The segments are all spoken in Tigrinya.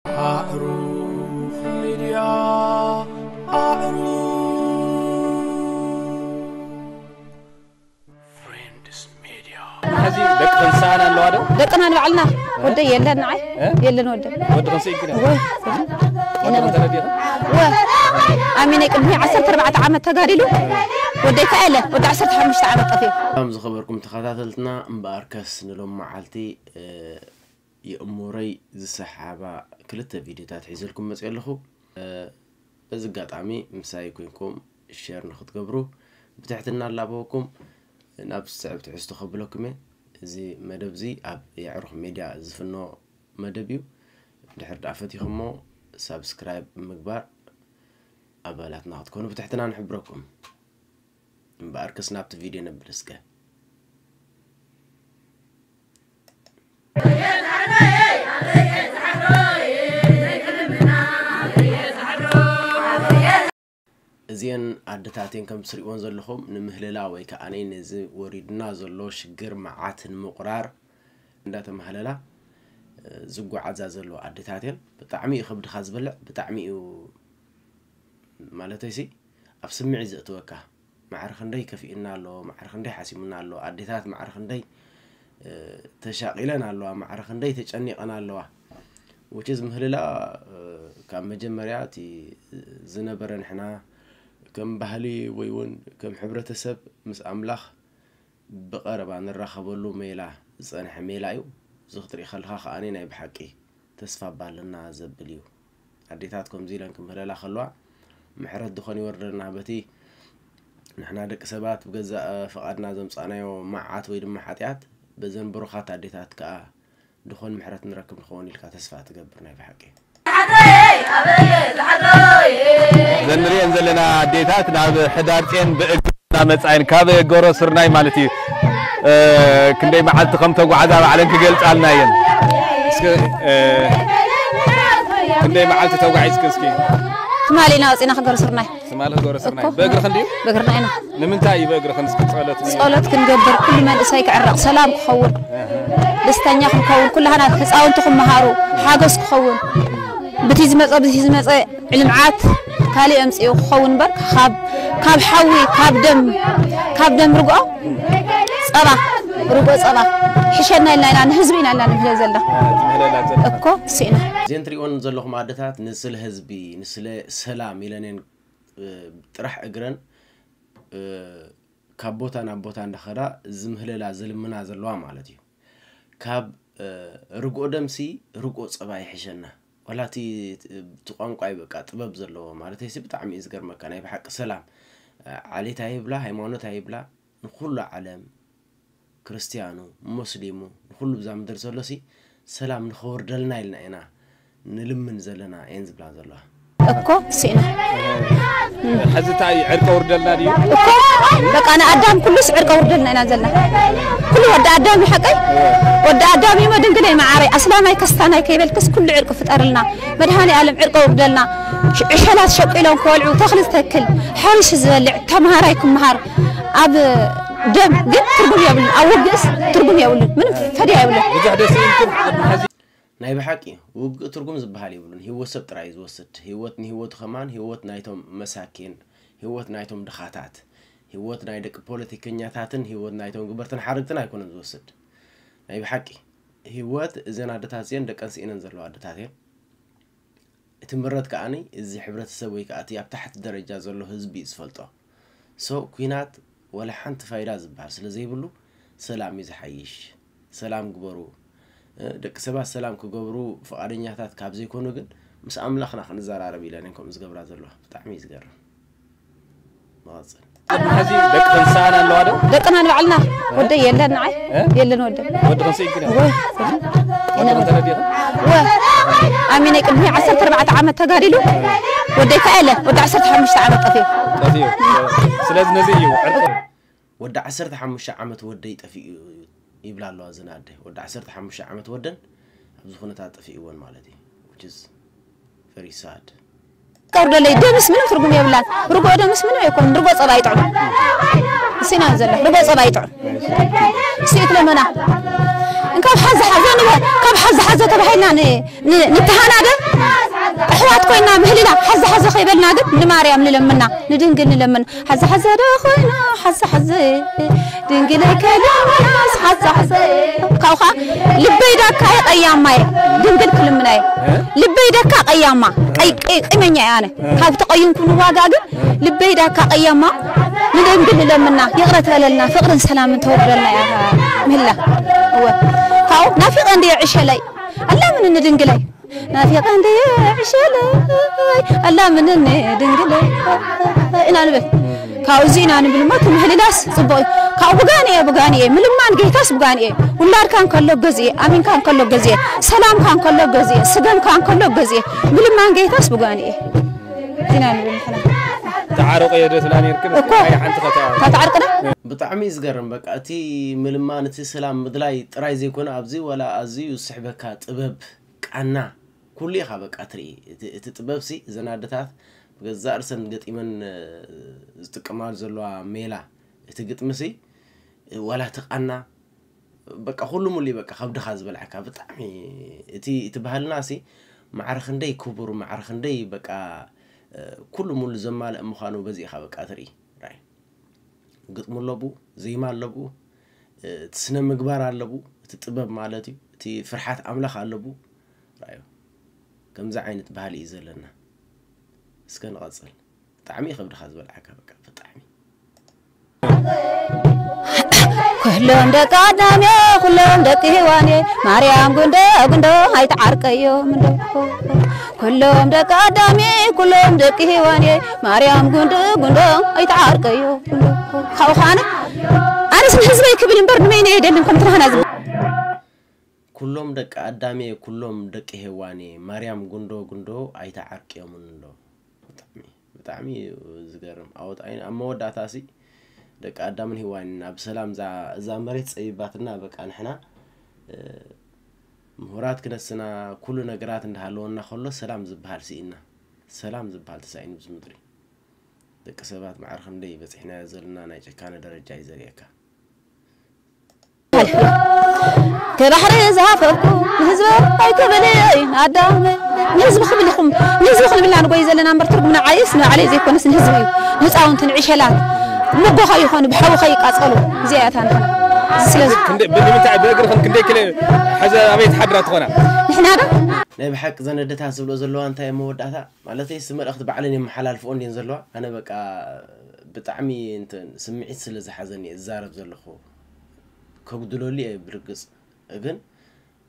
ኣዕሩኽ ሚድያ፣ ኣዕሩኽ ፍሬንድስ ሚድያ። ሕዚ ደቂ ክንስኣን ኣለዋ ዶ? ደቅና ንባዕልና። ወደይ የለን፣ ንዓይ እ? የለን ወደይ። ወዲ ክንስእ ይግነ? ወ- ወዲ ክንተረዲኹ? ወ- ኣሚነይ ቅድሚ ዓሰርተ ኣርባዕተ ዓመት ተጋዲሉ፣ ወደይ ከኣ የለን። ወዲ ዓሰርተ ሓሙሽተ ዓመት ጠፊኡ። ሰላም ዝኸበርኩም ተኸታተልትና፣ እምበኣርከስ ንሎም መዓልቲ፣ እ፣ የእምሮይ ዝሰሓባ ክልተ ቪድዮታት ሒዘልኩም መፅእ ኣለኹ። እ፣ በዚ ኣጋጣሚ ምሳይ ኮይንኩም ሼር ንክትገብሩ ብትሕትና ኣላበወኩም። ናብ ስዕብ ትሕዝቶ ከብለኩም እየ። እዚ መደብ እዚ ኣብ የዕሩኽ ሜድያ ዝፍኖ መደብ እዩ። ድሕር ደኣ ፈቲኹሞ ሳብስክራይብ ብምግባር ኣባላትና ክትኮኑ ብትሕትና ንሕብረኩም። እምበኣርከስ ናብቲ ቪድዮ ነብል እስከ። እዚአን ኣደታተን ከም ትሪእወን ዘለኹም ንምህልላ ወይ ከዓ ነዚ ወሪድና ዘሎ ሽግር መዓት ንምቑራር እንዳተማህለላ፣ እ፣ ዝጓዓዛ ዘለዋ ኣደታተን ብጣዕሚ እዩ ከብድኻ ዝበልዕ፣ ብጣዕሚ እዩ ማለተይሲ ኣብ ስምዒት ዘእትወካ። ማዕረ ክንደይ ከፊኡና ኣሎ፣ ማዕረ ክንደይ ሓሲሙና ኣሎ፣ ኣዴታት ማዕረ ክንደይ፣ እ፣ ተሻቒለን ኣለዋ፣ ማዕረ ክንደይ ተጨኒቐን ኣለዋ። Which is ምህልላ፣ እ፣ ካብ መጀመርያ እቲ ዝነበረ ንሕና ከም ባህሊ ወይ እውን ከም ሕብረተሰብ ምስ ኣምላኽ ብቐረባ ንራኸበሉ ሜላ ዝጸንሐ ሜላ እዩ። እዚ ክትርኢ ከለኻ ከኣ ናይ ብሓቂ ተስፋ ባልና ዘብል እዩ። ኣዴታት ከምዚ ኢለን ክምህለላ ከለዋ ምሕረት ድኾን ይወርደልና። በቲ ንሕና ደቂ ሰባት ብገዛእ ፍቓድና ዘምጻእናዮ መዓት ወይ ድማ ሓጢኣት በዘን ብሩኻት ኣዴታት ከኣ ድኾን ምሕረት ንረክብ ንኸውን ኢልካ ተስፋ ትገብር ናይ ብሓቂ። እዘን ንሪኤን ዘለና ኣዴታት ናብ ሕዳር ጤን ብእግሪ እናመጻ እየን፣ ካብ ጎሮ ስርናይ ማለት እዩ። እ፣ ክንደይ መዓልቲ ከም ተጓዓዛ ባዕለን ክገልጻልና እየን። እስኪ፣ እ፣ ክንደይ መዓልቲ ተጓዒዝኪ እስኪ? ትማሊ ኢና ወጺና ክገሮ ስርናይ። ትማሊ ክገሮ ስርናይ። እኮ። በእግርኽን ድዩ? በእግርና ኢና። ንምንታይ እዩ በእግርኽን እስኪ ጸሎት ንየ? ጸሎት ክንገብር፣ ኩሉ መንእሰይ ክዕረቕ፣ ሰላም ክኸውን፣ ደስተኛ ክንከውን፣ ኩላህና ህፃውንቲ ክመሃሩ፣ ሓገዝ ክኸውን፣ ብቲ ዝመፀ፣ ብቲ ዝመፀ ልምዓት ካሊእ ኣምፅኡ ክኸውን እምበር፣ ካብ፣ ካብ ሓዊ፣ ካብ ደም፣ ካብ ደም ርግኦ ጸባ፣ ርግኦ ጸባ፣ ሕሸና ኢልና ኢና፣ ንህዝቢ ኢና ኢልና ንምህለል ዘለና። ትምህለላ ዘለኻ። እኮ፣ እሱ ኢና። እዘን ትሪእወን ዘለኹም ኣደታት ንስለ ህዝቢ፣ ንስለ ሰላም ኢለን እየን፣ እ፣ ጥራሕ እግረን፣ እ፣ ካብ ቦታ ናብ ቦታ እንዳኸዳ ዝምህለላ ዝልምና ዘለዋ ማለት እዩ። ካብ፣ እ፣ ርግኦ ደምሲ ርግኦ ጸባ ይሕሸና። ዋላ እቲ፣ እቲ ቋንቋ እዩ በቃ ጥበብ ዘለዎ ማለት እዩ። ብጣዕሚ እዩ ዝገርመካ። ናይ ብሓቂ ሰላም፣ እ፣ ዓሌት ኣይብላ፣ ሃይማኖት ኣይብላ፣ ንኩሉ ዓለም ክርስትያኑ፣ ሙስሊሙ፣ ንኹሉ ብዛ ምድሪ ዘሎሲ ሰላም ንኸወርደልና ኢልና ኢና ንልምን ዘለና እየን ዝብላ ዘለዋ። እኮ እሱ ኢና። ሕዚ እንታይ ዕርቀ ውርደልና ድዩ? እኮ በቃ ንኣዳም ኩሉስ ዕርቀ ውርደልና ኢና ዘለና። ኩሉ ወዲ ኣዳም እዩ ሓቀይ። ወዲ ኣዳም እዩ ድንግለይ መዓረይ፣ ኣስላማይ ከስታናይ ከይበልክስ ኩሉ ዕርቂ ፍጠርልና። መድሃኔ ኣለም ዕርቀ ውርደልና። ሽ-፣ ዕሸላት ሸቂሎም ክበልዑ፣ ተኽሊ ዝተክል፣ ሓሪሱ ዝበልዕ፣ ተምሃራይ ክምሃር፣ ኣብ ደም ግን ትርጉም የብሉን፣ ኣብ ውግእስ ትርጉም የብሉን፣ ምንም ፈድያ የብሉን። ብዙሕ ደስ ይብልኩም። ኣብዚ ናይ ብሓቂ ውግእ ትርጉም ዝበሃል የብሉን። ህይወት ሰብ ጥራይ እዩ ዝወስድ። ህይወት ንህይወቱ ከማን፣ ህይወት ናይቶም መሳኪን፣ ህይወት ናይቶም ድኻታት፣ ህይወት ናይ ደቂ ፖለቲከኛታትን ህይወት ናይቶም ግበርትን ሓረግትን ኣይኮነን ዝወስድ። ናይ ብሓቂ ህይወት እዘን ኣደታት እዚአን ደቀን ስኢነን ዘለዋ ኣደታት እየን። እቲ ምረት ከኣኒ እዚ ሕብረተሰብ ወይ ከኣ እቲ ኣብ ታሕቲ ደረጃ ዘሎ ህዝቢ እዩ ዝፈልጦ። So፣ ኲናት ወላ ሓንቲ ፋይዳ ዝበሃል ስለ ዘይብሉ፣ ሰላም እዩ ዝሓይሽ። ሰላም ግበሩ። እ፣ ደቂ ሰባት ሰላም ክገብሩ ፍቓደኛታት ካብ ዘይኮኑ ግን፣ ምስ ኣምላኽና ክንዘራረብ ኢለን እየን ከምኡ ዝገብራ ዘለዋ። ብጣዕሚ እዩ ዝገርም። መቐጽል። ቅድሚ ሕዚ ደቂ ክንስኣን ኣለዋ ዶ? ደቅና ንባዕልና። ወደይ የለን፣ ንዓይ እ? የለን ወደይ። ወዲ ክንስእ ይግነ? ወ-፣ ወዲ ክንተረዲኹ? ወ-፣ ኣሚነይ ቅድሚ ዓሰርተ ኣርባዕተ ዓመት ተጋዲሉ፣ ወደይ ከኣ የለን። ወዲ ዓሰርተ ሓሙሽተ ዓመት ጠፊኡ። ጠፊኡ። ስለዚ ነዚ እዩ ዕርቂ። ወዲ ዓሰርተ ሓሙሽተ ዓመት ወደይ ጠፊኡ ይብላ ኣለዋ እዘን ኣደ። ወዲ ዓሰርተ ሓሙሽተ ዓመት ወደን ኣብዚ ኩነታት ጠፊእወን ማለት እዩ። Which is very sad። ቀርደለይ፣ ደምስ ምንም ትርጉም የብላን። ርጎ ደምስ ምንም ኣይኮን። ርጎ ጸባ ይጥዕም። እሲና ዘላ ርጎ ጸባ ይጥዕም። እሱ ይትለመና። እንካብ ሓዚ ሓዞ ንበል፣ ካብ ሓዚ ሓዞ ተባሂልና ን- ን- ንተሃናደ። ኣሕዋት ኮይና ምህልላ ሓዚ ሓዞ ከይበልና ግን ንማርያም ንለምና፣ ንድንግል ንለምን። ሓዚ ሓዘ ዶ ኮይና ሓዚ ሓዘ ድንግለይ ከለምናስ ሓዚ ሓዘ ካብኻ ልበይ ዳካ ቀያማየ ድንግል ክልምናየ ልበይ ዳካ ቀያማ ቀይ ቀይ ቂመኛ እየ ኣነ ካብ ተቀይምኩ ንዋጋ ግን ልበይ ዳካ ቀያማ ንድንግል ንለምና ይቕረ ትበለልና ፍቅርን ሰላምን ተወርደልና እያ ምህላ እወ ካብኡ ናፊቀ እንድየ ዕሸለይ ኣላምን ንድንግለይ ናፊቐ እንድየ ዕሸለይ ኣላምንኒ ድንግለይ ኢና ንብል። ካብኡ እዚ ኢና ንብል እሞ እቲ ምሕልላስ ጽቡቕ እዩ። ካብኡ ብጋንኤ ብጋንኤ ምልማን ጌታስ ብጋንኤ ውላድካ እንከሎ ገዝኤ ኣሚንካ እንከሎ ገዝኤ ሰላምካ እንከሎ ገዝኤ ስገምካ እንከሎ ገዝኤ ምልማን ጌታስ ብጋንኤ ኢና ንብል ንሕና። ተዓረቆ የድረስና ነርክን እኮ። ኣይ ሓንቲ ከተዓ ታተዓርቅና ብጣዕሚ እዩ ዝገርም። በቃ እቲ ምልማን እቲ ሰላም ምድላይ ጥራይ ዘይኮነ ኣብዚ ዋላ ኣዝዩ ዝስሕበካ ጥበብ ቃና ኩሉ ኢኻ በቃ ትርኢ። እቲ እቲ ጥበብ ሲ እዘን ኣደታት ብገዛእ ርእሰን ገጢመን ዝጥቀማሉ ዘለዋ ሜላ እቲ ግጥሚ ሲ ዋላ እቲ ቃና በቃ ኩሉ ሙሉ በቃ ከብድኻ ዝበልዓካ ብጣዕሚ እቲ እቲ ባህልና ሲ ማዕረ ክንደይ ክቡር ማዕረ ክንደይ በቃ ኩሉ ሙሉ ዘማልእ ምዃኑ በዚ ኢኻ በቃ ትርኢ። ግጥሚ ኣለቡ፣ ዜማ ኣለቡ፣ እቲ ስነ ምግባር ኣለቡ፣ እቲ ጥበብ ማለት እዩ፣ እቲ ፍርሓት ኣምላኽ ኣለቡ። ራዮ ከምዚ ዓይነት ባህሊ እዩ ዘለና። እስከ ንቐጽል። ብጣዕሚ እዩ ከብድኻ ዝበልዓካ በቃ ብጣዕሚ። ኩሎም ደቂ ኣዳም እየ ኩሎም ደቂ ሄዋን እየ ማርያም ጉንዶ ጉንዶ ኣይትዓርቀዮም እንዶ ኩሎም ደቂ ኣዳም እየ ኩሎም ደቂ ሄዋን እየ ማርያም ጉንዶ ጉንዶ ኣይትዓርቀዮም እንዶ ካብኡ ከዓነ ኣነስ ንህዝበይ ክብል እምበር ንመይነ የደልን ከምቲ ናህና ዝብል ኩሎም ደቂ ኣዳም እየ ኩሎም ደቂ ሄዋን እየ ማርያም ጉንዶ ጉንዶ ኣይትዓርቅዮምን እንዶ ብጣዕሚ ብጣዕሚ እዩ ዝገርም ኣወጣ ኣብ መወዳእታ ሲ ደቂ ኣዳምን ሄዋንን ኣብ ሰላም እዛ መሬት ፀቢባትና በቃ ንሕና ምሁራት ክነስና ኩሉ ነገራት እንዳሃለወና ከሎ ሰላም ዝበሃል ስኢና ሰላም ዝበሃል ተሳኢኑ ብዚ ምድሪ ደቂ ሰባት ማዕረ ክንደይ በፂሕናዮ ዘለና ናይ ጭካነ ደረጃ እዩ ዘርእየካ ከባሕሪ ዝሃፈብኩ ንህዝቢ ኣይክብል ኣዳም ንህዝቢ ክብል ኢኹም ንህዝቢ ክንብላ ንጎይ ዘለና እምበር ትርጉም ንዓይስ ንባዕለይ ዘይኮነስ ንህዝቢ እዩ ንህፃውንቲ ንዕሸላት ምጎ ከይኾኑ ብሓዊ ከይቃፀሉ እዚኣ እያ ታንትና ስለዚ ብምንታይ ብእግርኽን ክንደይ ኪሎ ሕዘ ኣበይ ትሓድራ ትኾና ንሕና ዶ ናይ ብሓቂ ዘነደታት ዝብሎ ዘለዋ እንታይ መወዳእታ ማለተይ እቲ መልእኽቲ ባዕለን የመሓላልፍኦ እንድየን ዘለዋ ኣነ በቃ ብጣዕሚ እንትን ስምዒት ስለ ዝሓዘኒ እየ ዝዛረብ ዘለኹ ከጉድለሉ እየ ብርግፅ ግን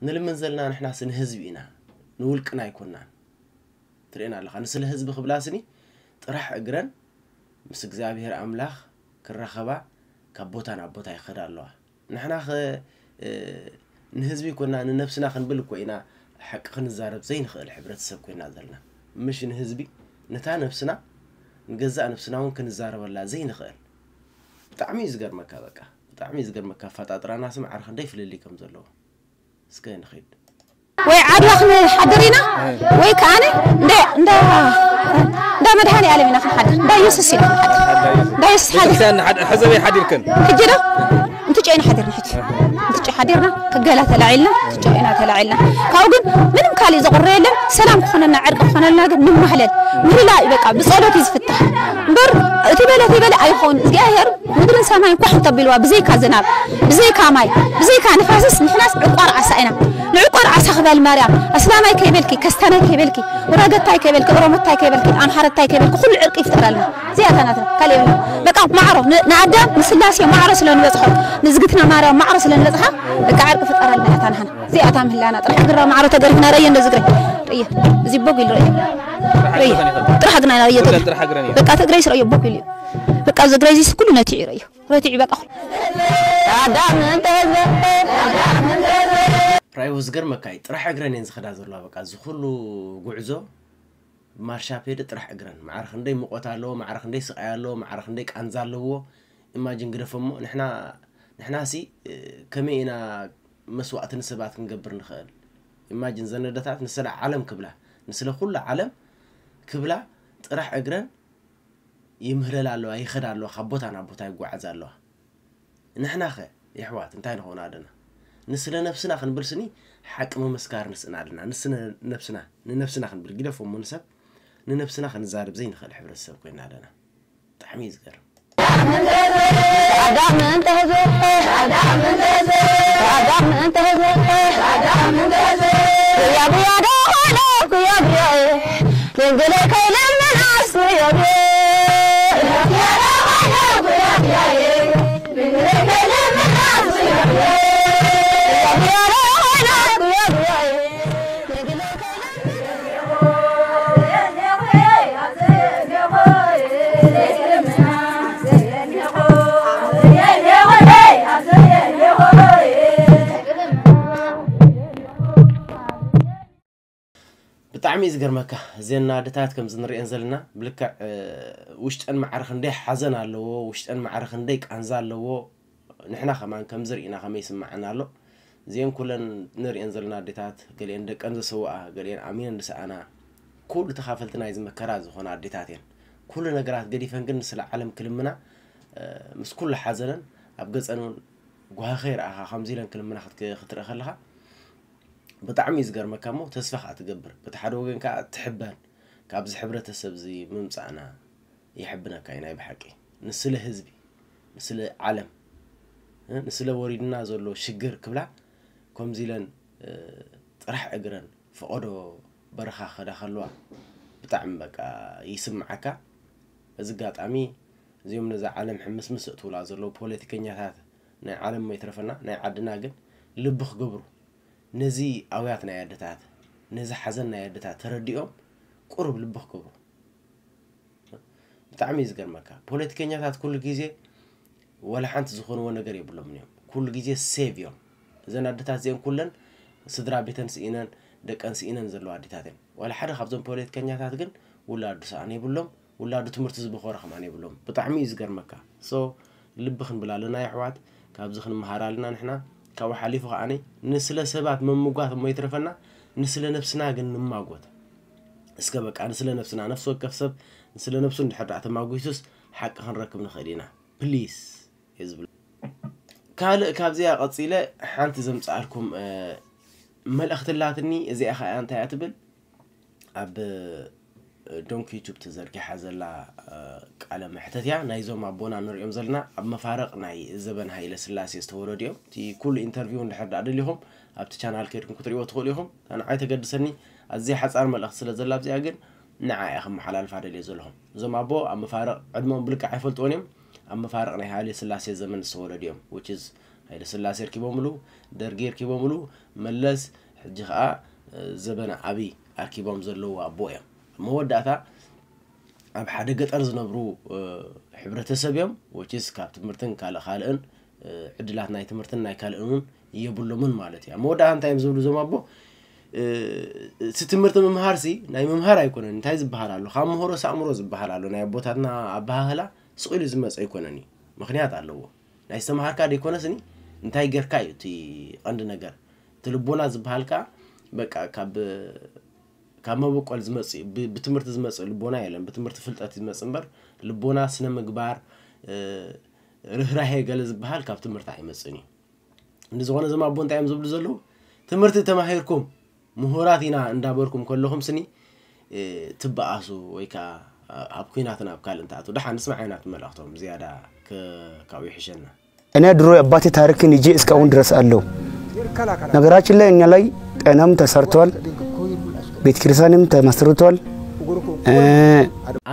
ንልምን ዘለና ንሕናስ ንህዝቢ ኢና ንውልቅና ኣይኮናን ትርእየና ኣለኻ ንስለ ህዝቢ ክብላ ስኒ ጥራሕ እግረን ምስ እግዚኣብሔር ኣምላኽ ክራኸባ ካብ ቦታ ናብ ቦታ ይኸዳ ኣለዋ ንሕና ኸ ንህዝቢ ኮና ንነብስና ክንብል እኮ ኢና ሓቂ ክንዛረብ ዘይንኽእል ሕብረተሰብ ኮይና ዘለና ምሽ ንህዝቢ ነታ ነብስና ንገዛእ ነብስና እውን ክንዛረበላ ዘይንኽእል ብጣዕሚ እዩ ዝገርመካ በቃ ብጣዕሚ እዩ ዝገርመካ ኣፈጣጥራና ስም ዓርኺ ክንደይ ፍልልይ ከም ዘለዎ እስከ ንኺድ ወይ ዓድዋ ክንሓድር ኢና ወይ ከዓነ እንዳ እንዳ እንዳ መድሃኒ ዓለም ኢና ክንሓድር እንዳ ኢየሱስ ኢና ክንሓድር እንዳ ኢየሱስ ሓድር ቤተክርስትያን ንሓድ- ሕዘበይ ሓዲርክን ሕጂ ዶ እንትጮ ኢና ሓዲርና ሕጂ እንትጮ ሓዲርና ክገላ ተላዒልና ትጮ ኢና ተላዒልና ካብኡ ግን ምንም ካሊእ ዘቑሮ የለን ሰላም ክኾነና ዕርቂ ክኾነልና ግን ንማህለል ምህላእ እዩ በቃ ብፀሎት እዩ ዝፍታሕ እምበር እቲ በለ እቲ በለ ኣይኸውን እግዚኣብሔር ምድርን ሰማይን ኳሕ እንተቢልዋ ብዘይካ ዝናብ ብዘይካ ማይ ብዘይካ ንፋስስ ንሕናስ ዕቋር ዓሳ ኢና ንዕቋር ዓሳ ክበል ማርያም ኣስላማይ ከይበልኪ ከስታናይ ከይበልኪ ወራገታይ ከይበልኪ ኦሮሞታይ ከይበልኪ ኣምሓረታይ ከይበልኪ ኩሉ ዕርቂ ይፍጠረልና እዚኣ እታ ናትና ካልእ የብልና በቃ ማዕሮ ንኣዳም ንስላሴ ማዕሮ ስለ ንበፅሖ ንዝግትና ማርያም ማዕሮ ስለ ንበፅሓ በቃ ዕርቂ ፍጠረልና እታ ናህና እዚኣ እታ ምህላና ጥራሕ ግራ ማዕሮ ተገሪፍና ረየ እንደ ዝግረ ረየ እዚ ቦግ ኢሉ ረየ ረየ ጥራሕ ግና ረየ ተገሪ በቃ ትግራይ ስረዮ ቦግ ኢሉ እዩ በቃ ዝግረ እዚ ኩሉ ነቲ ይረዮ ረቲዑ በቃ ራእዩ ዝገርመካ እዩ ጥራሕ እግረን እየን ዝኸዳ ዘለዋ በቃ እዚ ኩሉ ጉዕዞ ማርሻ ፔደ ጥራሕ እግረን ማዕረ ክንደይ ሙቆት ኣለዎ ማዕረ ክንደይ ስቃይ ኣለዎ ማዕረ ክንደይ ቃንዛ ኣለዎ ኢማጅን ግደፎ እሞ ንሕና ንሕና ሲ ከመይ ኢና መስዋእቲ ንሰባት ክንገብር ንኽእል ኢማጅን ዘነደታት ንስለ ዓለም ክብላ ንስለ ኩሉ ዓለም ክብላ ጥራሕ እግረን ይምህለላ ኣለዋ ይኸዳ ኣለዋ ካብ ቦታ ናብ ቦታ ይጓዓዛ ኣለዋ ንሕና ኸ የሕዋት እንታይ ንኸውን ኣለና ንስለ ነብስና ክንብል ስኒ ሓቂ ምምስካር ንስእን ኣለና። ንስነ ነብስና ንነብስና ክንብል ግደፎ እሞ ንሰብ ንነብስና ክንዛረብ ዘይንኽእል ሕብረተሰብ ኮይና ኣለና። ብጣዕሚ እዩ ዝገርም። ብጣዕሚ እዩ ዝገርመካ። እዘን ኣደታት ከምዚ ንሪአን ዘለና ብልክዕ ውሽጠን ማዕረ ክንደይ ሓዘን ኣለዎ፣ ውሽጠን ማዕረ ክንደይ ቃንዛ ኣለዎ። ንሕና ከማን ከምዚ ርኢና ከመይ ይስምዓና ኣሎ። እዚአን ኩለን ንሪአን ዘለና ኣዴታት ገሊአን ደቀን ዝሰውኣ፣ ገሊአን ኣሚነን ዝሰኣና፣ ኩሉ ተኻፈልቲ ናይዚ መከራ ዝኾና ኣዴታት እየን። ኩሉ ነገራት ገዲፈን ግን ስለ ዓለም ክልምና፣ ምስ ኩሉ ሓዘነን ኣብ ገፀን እውን ጓህኸ ይረኣኻ ከምዚ ኢለን ክልምና ክትርኢ ከለኻ ብጣዕሚ እዩ ዝገርመካ እሞ ተስፋ ከዓ ትገብር። በቲ ሓደ ወገን ከዓ ትሕበን። ካብዚ ሕብረተሰብ እዚ ምምፃእና የሕብነካ እዩ ናይ ብሓቂ። ንስለ ህዝቢ፣ ንስለ ዓለም፣ ንስለ ወሪድና ዘሎ ሽግር ክብላ ከምዚ ኢለን ጥራሕ እግረን ፈቐዶ በረኻ ከዳ ከለዋ ብጣዕሚ በቃ ይስምዓካ። በዚ ኣጋጣሚ እዚኦም ነዛ ዓለም ሕምስምስ እትብላ ዘለዉ ፖለቲከኛታት ናይ ዓለም ይትረፈና ናይ ዓድና ግን ልቢ ክገብሩ ነዚ ኣውያት ናይ ኣደታት ነዚ ሓዘን ናይ ኣደታት ተረዲኦም ቁሩብ ልቢ ክገብሩ። ብጣዕሚ እዩ ዝገርመካ። ፖለቲከኛታት ኩሉ ግዜ ወላ ሓንቲ ዝኾንዎ ነገር የብሎምን እዮም። ኩሉ ግዜ ሴቭ እዮም። እዘን ኣደታት እዚአን ኩለን ስድራ ቤተን ስኢነን ደቀን ስኢነን ዘለዋ ኣዴታት እየን። ዋላ ሓደ ካብዞም ፖለቲከኛታት ግን ውላዱ ሰኣን የብሎም። ውላዱ ትምህርቲ ዝበኾረ ከማን የብሎም። ብጣዕሚ እዩ ዝገርመካ። So ልቢ ክንብል ኣለና የሕዋት። ካብዚ ክንመሃር ኣለና ንሕና። ካብኡ ሓሊፉ ከዓኒ ንስለ ሰባት ምምጓት እሞ ይትረፈና፣ ንስለ ነብስና ግን ንማጎት። እስከ በቃ ንስለ ነብስና፣ ነፍሲ ወከፍ ሰብ ንስለ ነብሱ እንድሕር ደኣ ተማጒቱስ ሓቂ ክንረክብ ንኽእል ኢና። ፕሊስ እየ ዝብል። ካልእ ካብዚኣ ቀጺለ ሓንቲ ዘምጽኣልኩም መልእኽቲ ኣላትኒ። እዚኣ ኸኣ እንታይ እያ ትብል? ኣብ ዶንኪ ዩቱብ ተዘርጊሓ ዘላ ቃለ መሕተት እያ። ናይዞም ኣቦና ንሪኦም ዘለና ኣብ መፋርቕ ናይ ዘበን ሃይለ ስላሴ ዝተወለዱ እዮም። እቲ ኩሉ ኢንተርቪው እንድሕር ደኣ ደሊኹም ኣብቲ ቻናል ከይድኩም ክትሪእዎ ትኽእሉ ኢኹም። ንዓይ ተገድሰኒ ኣዝያ ሓጻር መልእኽቲ ስለ ዘላ ኣብዚኣ ግን ንዓ እየ ከመሓላልፋ ደልየ ዘለኹ። እዞም ኣቦ ኣብ መፋርቕ ዕድመኦም ብልክዕ ኣይፈልጥዎን እዮም። ኣብ መፋርቕ ናይ ሃይለ ስላሴ ዘመን ዝተወለዱ እዮም። Which is ሃይለ ስላሴ ኣርኪቦምሉ፣ ደርጊ ኣርኪቦምሉ፣ መለስ፣ ሕጂ ኸኣ ዘበነ ኣብይ ኣርኪቦም ዘለዉ ኣቦ እዮም። ኣብ መወዳእታ ኣብ ሓደ ገጠር ዝነብሩ ሕብረተሰብ እዮም። Which is ካብ ትምህርትን ካልእ ካልእን ዕድላት ናይ ትምህርትን ናይ ካልእን እውን የብሎምን ማለት እዩ። ኣብ መወዳእታ እንታይ እዮም ዝብሉ እዞም ኣቦ? እቲ ትምህርቲ ምምሃር ሲ ናይ ምምሃር ኣይኮነን። እንታይ ዝበሃል ኣሎ? ካብ ምህሮስ ኣእምሮ ዝበሃል ኣሎ። ናይ ኣቦታትና ኣበሃህላ ስቕ ኢሉ ዝመፀ ኣይኮነን እዩ። ምኽንያት ኣለዎ። ናይ ዝተምሃርካ ደይኮነስኒ እንታይ ጌርካ እዩ እቲ ቀንዲ ነገር። እቲ ልቦና ዝበሃል ከዓ በቃ ካብ ካብ መበቆል ዝመፅእ እዩ። ብ- ብትምህርቲ ዝመፅእ ልቦና የለን። ብትምህርቲ ፍልጠት ዝመፅእ እምበር ልቦና ስነ ምግባር ርህራሄ ገለ ዝበሃል ካብ ትምህርቲ ኣይመፅእን እዩ። እንድዝኾነ እዞም ኣቦ እንታይ እዮም ዝብሉ ዘለዉ? ትምህርቲ ተማሂርኩም ምሁራት ኢና እንዳበልኩም ከለኹም ስኒ ትበኣሱ ወይ ከዓ ኣብ ኩናትን ኣብ ካልእን ትኣትዉ። ደሓን ንስማዕ ኢና እቲ መልእኽቶም ዝያዳ ክ- ካብኡ ይሕሸና። እኔ ድሮ የአባቴ ታሪክን ይዤ እስካሁን ድረስ አለው። ነገራችን ላይ እኛ ላይ ጤናም ተሰርቷል፣ ቤተክርስቲያንም ተመስርቷል።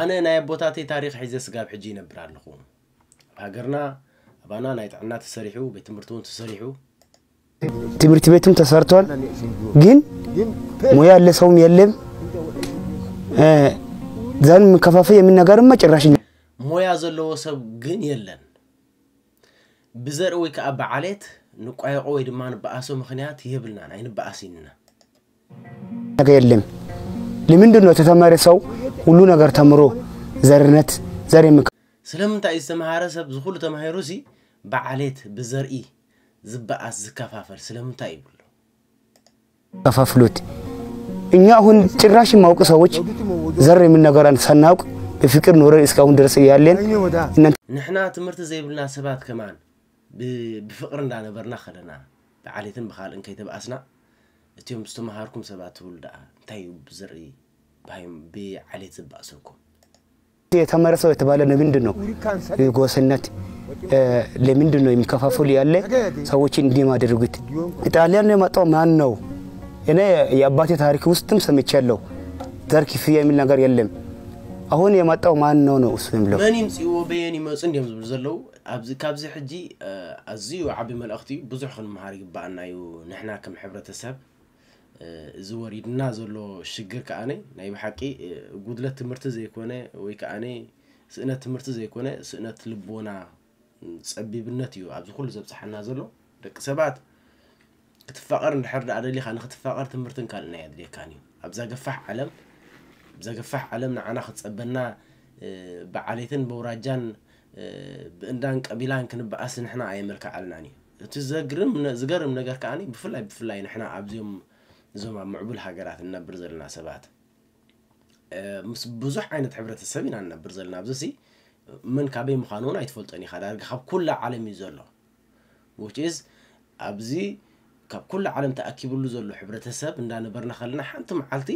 ኣነ ናይ ኣቦታተይ ታሪኽ ሒዘ ስጋብ ሕጂ ይነብር ኣለኹ። ኣብ ሃገርና ኣባና ናይ ጥዕና ተሰሪሑ፣ ቤት ትምህርቲ እውን ተሰሪሑ። ትምህርት ቤትም ተሰርቷል፣ ግን ሙያ ያለ ሰውም የለም። ዘን መከፋፈል የምን ነገርም ጭራሽ ሞያ ዘለዎ ሰብ ግን የለን። ብዘርኢ ወይ ከዓ ብዓሌት ንቋየቆ ወይ ድማ ንበኣሶ ምኽንያት የብልናን፣ ኣይንበኣስን ኢና። ነገር የለም። ለምንድን ነው የተተማረ ሰው ሁሉ ነገር ተምሮ ዘርነት ዘር የምከ ስለምንታይ እዩ ዝተምሃረ ሰብ ዝኹሉ ተማሂሩ ሲ ብዓሌት ብዘርኢ ዝበኣስ ዝከፋፈል ስለምንታይ ይብሉ? ከፋፍሉት? እኛ አሁን ጭራሽ ማውቅ ሰዎች ዘር የምን ነገር ሳናውቅ በፍቅር ኖረን እስካሁን ድረስ እያለን እናንተ ንሕና ትምህርቲ ዘይብልና ሰባት ከማን ብ- ብፍቕሪ እንዳነበርና ከለና ብዓሌትን ብኻልእን ከይተባኣስና፣ እቲኦም ዝተምሃርኩም ሰባት ትብሉ ደኣ እንታይ እዩ ብዘርኢ ብሃይም- ብዓሌት ዘባእሰኩም? የተመረሰው የተባለ ለምንድን ነው? ጎሰነት ለምንድን ነው የሚከፋፍሉ ያለ ሰዎችን እንዲህ ማደረጉት? ኢጣሊያን የመጣው ማን ነው? እኔ የአባቴ ታሪክ ውስጥም ሰምቻለሁ። ዘር ክፍያ የሚል ነገር የለም። አሁን የመጣው ማን ነው ነው እሱ የሚለው? መን ይምፅዎ በየን ይመፁ እንዲዮም ዝብሉ ዘለዉ። ኣብዚ ካብዚ ሕጂ ኣዝዩ ዓቢ መልእኽቲ እዩ። ብዙሕ ክንምሃር ይግባኣና እዩ። ንሕና ከም ሕብረተሰብ እዚ ወሪድና ዘሎ ሽግር ከኣነ ናይ ብሓቂ ጉድለት ትምህርቲ ዘይኮነ ወይ ከኣነ ስእነት ትምህርቲ ዘይኮነ ስእነት ልቦና፣ ጸቢብነት እዩ ኣብዚ ኩሉ ዘብጽሓና ዘሎ። ደቂ ሰባት ክትፋቐር እንድሕር ደኣ ደሊኻ ንክትፋቐር ትምህርትን ካልእ ናይ ኣድልየካን እዩ። ኣብዛ ገፋሕ ዓለም ኣብዛ ገፋሕ ዓለም ንዓና ክትጸበና ብዓሌትን በውራጃን ብእንዳን ቀቢላን ክንበኣስ ንሕና ኣየመልክዓልናን እዩ። እቲ ዘግርም ዝገርም ነገር ከኣ ብፍላይ ብፍላይ ንሕና ኣብዚኦም እዞም ኣብ ምዕቡል ሃገራት እንነብር ዘለና ሰባት ምስ ብዙሕ ዓይነት ሕብረተሰብ ኢና ንነብር ዘለና። ኣብዚ ሲ መን ካበይ ምዃኑ እውን ኣይትፈልጦን ኢኻ። ዳርጋ ካብ ኩላ ዓለም እዩ ዘሎ። Which is ኣብዚ ካብ ኩላ ዓለም ተኣኪብሉ ዘሎ ሕብረተሰብ እንዳነበርና ከለና ሓንቲ መዓልቲ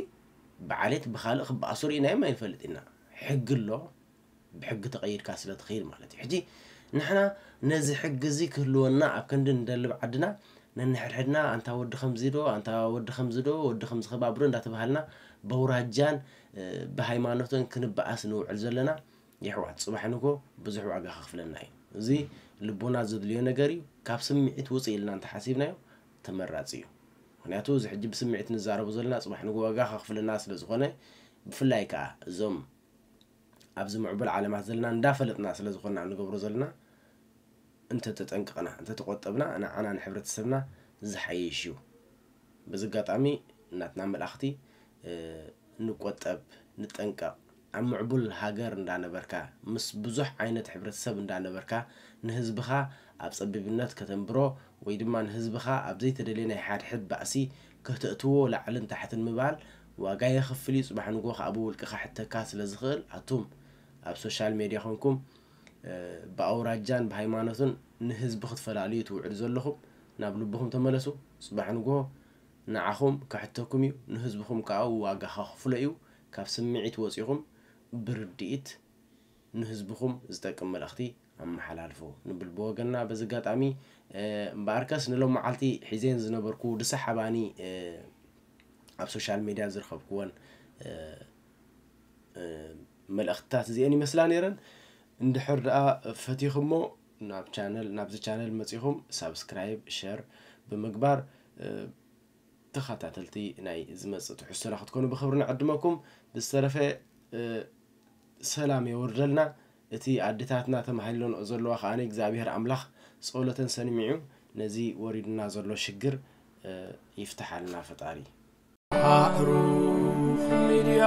ብዓሌት ብኻልእ ክበኣሱ ርኢናዮም ኣይንፈልጥ ኢና። ሕጊ ኣሎ፣ ብሕጊ ተቐይድካ ስለ ትኸይድ ማለት እዩ። ሕጂ ንሕና ነዚ ሕጊ እዚ ክህልወና ኣብ ክንዲ ንደልብ ዓድና ነንሕድሕድና ኣንታ ወዲ ከምዚ ዶ ኣንታ ወዲ ከምዚ ዶ ወዲ ከምዚ ከባቢ ዶ እንዳተባሃልና በውራጃን ብሃይማኖትን ክንበኣስ ንውዕል ዘለና የሕዋት፣ ጽባሕ ንጎ ብዙሕ ዋጋ ከኽፍለና እዩ። እዚ ልቦና ዘድልዮ ነገር እዩ። ካብ ስምዒት ውፅእ ኢልና እንተሓሲብናዮ ተመራፂ እዩ። ምክንያቱ እዚ ሕጂ ብስምዒት ንዛረቡ ዘለና ጽባሕ ንጎ ዋጋ ከኽፍለና ስለ ዝኾነ፣ ብፍላይ ከዓ እዞም ኣብዚ ምዕቡል ዓለማት ዘለና እንዳፈለጥና ስለ ዝኾንና ንገብሮ ዘለና እንተተጠንቀቕና እንተተቆጠብና ንዓና ንሕብረተሰብና ዝሓይሽ እዩ። በዚ ኣጋጣሚ ናትና መልእኽቲ ንቆጠብ፣ ንጠንቀቕ። ኣብ ምዕቡል ሃገር እንዳነበርካ ምስ ብዙሕ ዓይነት ሕብረተሰብ እንዳነበርካ ንህዝብኻ ኣብ ጸቢብነት ከተንብሮ ወይ ድማ ንህዝብኻ ኣብ ዘይተደልየ ናይ ሓድሕድ ባእሲ ከተእትዎ ላዕልን ታሕትን ምባል ዋጋ የኽፍል እዩ። ጽባሕ ንግሆ ከኣ ብውልቅኻ ሕተካ ስለ ዝኽእል ኣቱም ኣብ ሶሻል ሜድያ ኮንኩም ብኣውራጃን ብሃይማኖትን ንህዝቢ ክትፈላልዩ ትውዕሉ ዘለኹም ናብ ልብኹም ተመለሱ። ጽባሕ ንግሆ ንዓኹም ከሕተኩም እዩ፣ ንህዝብኹም ከኣ ዋጋ ከኽፍሎ እዩ። ካብ ስምዒት ወጺኹም ብርድኢት ንህዝብኹም ዝጠቅም መልእኽቲ ኣመሓላልፉ ንብል ብወገንና። በዚ ኣጋጣሚ እምበኣርከስ ንሎም መዓልቲ ሒዜን ዝነበርኩ ድሳሓባኒ ኣብ ሶሻል ሜድያ ዝረኸብኩወን መልእኽትታት እዚአን ይመስላ ነይረን። እንድሕር ደኣ ፈቲኹሞ ናብ ቻነል ናብዚ ቻነል መጺኹም ሳብስክራይብ ሸር ብምግባር ተኸታተልቲ ናይ ዝመጽእ ትሕዝቶና ክትኮኑ ብኽብሪ ንዕድመኩም። ብዝተረፈ ሰላም የወርደልና። እቲ ኣዴታትና ተማሂለንኦ ዘለዋ ከኣ እግዚኣብሔር ኣምላኽ ጸሎተን ሰሚዑ ነዚ ወሪድና ዘሎ ሽግር ይፍትሓልና ፈጣሪ። ሃሩፍ ሚድያ